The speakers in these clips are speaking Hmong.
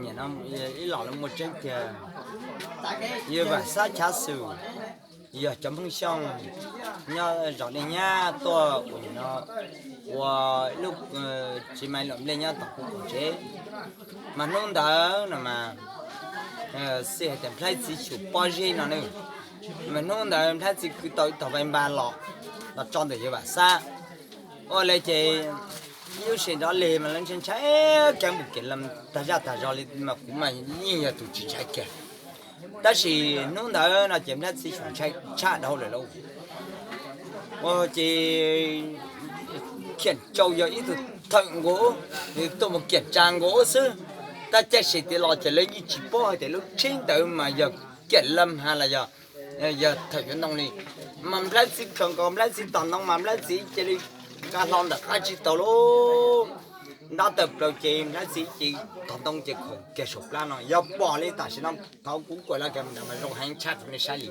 Nyiam no ib los lawv muaj tseeb tiag. Yawg Vam Xab Chav Xwm yog cov Hmoob Xyooj nyob zos Dej Nyab tuaj ua nim no ua lub tsis mais luam nplej nyob tom kuv qaum tsev. Mas hnub ntawd no mas xij hais tias nplhaib txiv xyum pob zeb no ne, mas hnub ntawd nplhaib txiv kwv tau ib tog vai npa los, los tso ntawm yawg Vam Xab. Ua li ces ib lub sij nrov lig mas lawv ntshai ntshai keeb mus kev lawm tag zaj tag zog li mas kuv mas yeej yog tus tsis ntshai kiag. Tab sis hnub ntawd no ces nplhaib txiv xyum ntshai tshaj dhau lawm lauj. Ua ces Khiam Tsau yog ib tug thawj nkaus, nws tuaj mus kiam tsa nkaus xwb. Tab caij seb tias los ces lawv yeej tsis paub hais tias lub tsheb ntawd mas yog kiam lam has los yog, yog thawm yuav ntoo li. Mas nplhaib txiv khaws nkaus nplhaib txiv tom ntoo mas nplhaib txiv cia li nqa hlo ntawm qab tsis tau lauj. Ntab tawm plaws ces nplhaib txiv ces tom ntoo ces khaum kiag saum plab no. Yog pom li tam sim no thov kuv kuam los kiag mus ntawd mas zoo heev tshaj rau nej saib li.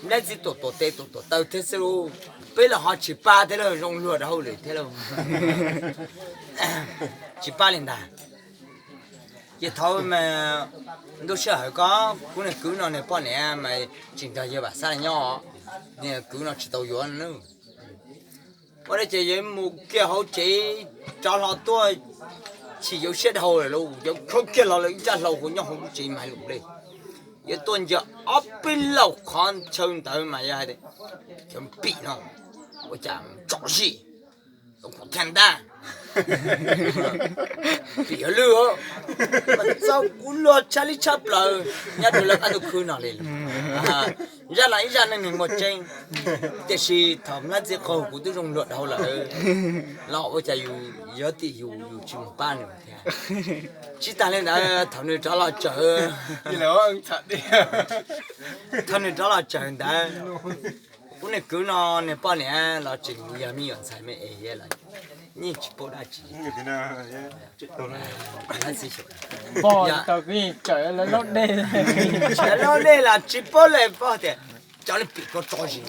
Nplhaib txiv tuam tuam tes tuam tuam taw thiab xwb lauj. Peb los ho tsis pab thiab lauj, zoo luag rau hauj lwm thiab lauj. Tsis pab li ntag. Ces thaum mas ntuj sij hawm ko kuv niag kwv no niag poj niam mas tsis nrog yawg Vam Xab nyob, niag kwv no tsis tau yuav na. Ua li ces yawg mus kiag hauv tsev, rov hlo tuaj, chim yuav siab dhau lawm lauj, yawg khob kiag los lawm ib raj hlau hauv nyob hauv lub tsev mas lus nplej. Yawg tuaj ncaws ob peb lauj qhov chaw ntawd mas yawg hais tias, cov pim no ua cas tso zis rau kuv thiab ntag. Pim yuav lwj, mas txaus kuv luag tshaj li tshaj plaws nyob rau lawv qab ntuj khwb no li. Zaj no ib zaj neej neeg muaj tseeb, tiam sis thaum nplhaib txiv qaug kuv twb zoo luag dhau lawm los ua cas yus yog tim yus yus tsis mus pab nws thiab. Tsis tas li ntawd thaum nws rov los tsawv, thaum nws rov los tsawv ntawd, kuv niag kwv no niag poj niam los tseem yog me nyuam ntxhais me es los yeej tsis paub dab tsi. Pog tau kwv yeej tsawm lawv lub dej, lawv lub dej los tsis paub li, pog tias cov niag pim ko tso zis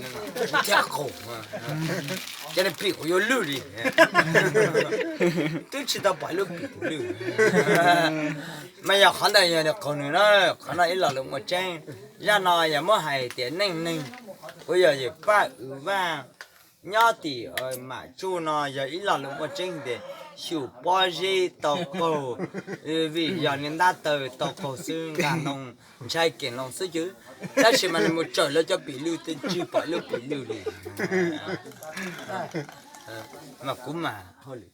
no thiaj qaug, cov niag pim kuv yuav lwj li. Twb tsis tau pom lub pim kuv lwj. Mas yog qhov ntawd yog nws qaug nws na, qhov no ib lo lus muaj tseeb. Zaj no yog muab hais tias neej neeg, kuv yog yawm Paj Wv Vaj nyob tim Mam Tsuj no yog ib lo lus muaj tseeb tias xyum pob zeb tau qaug, vim yog niag ntab taw tau qaug xwb nqa ntoo ntshai kev loo xwb ces, tab sis mas nws mus tsawm lawv cov pim lwj twb tsis pom lub pim lwj li. Mas kuv mas hauj lwm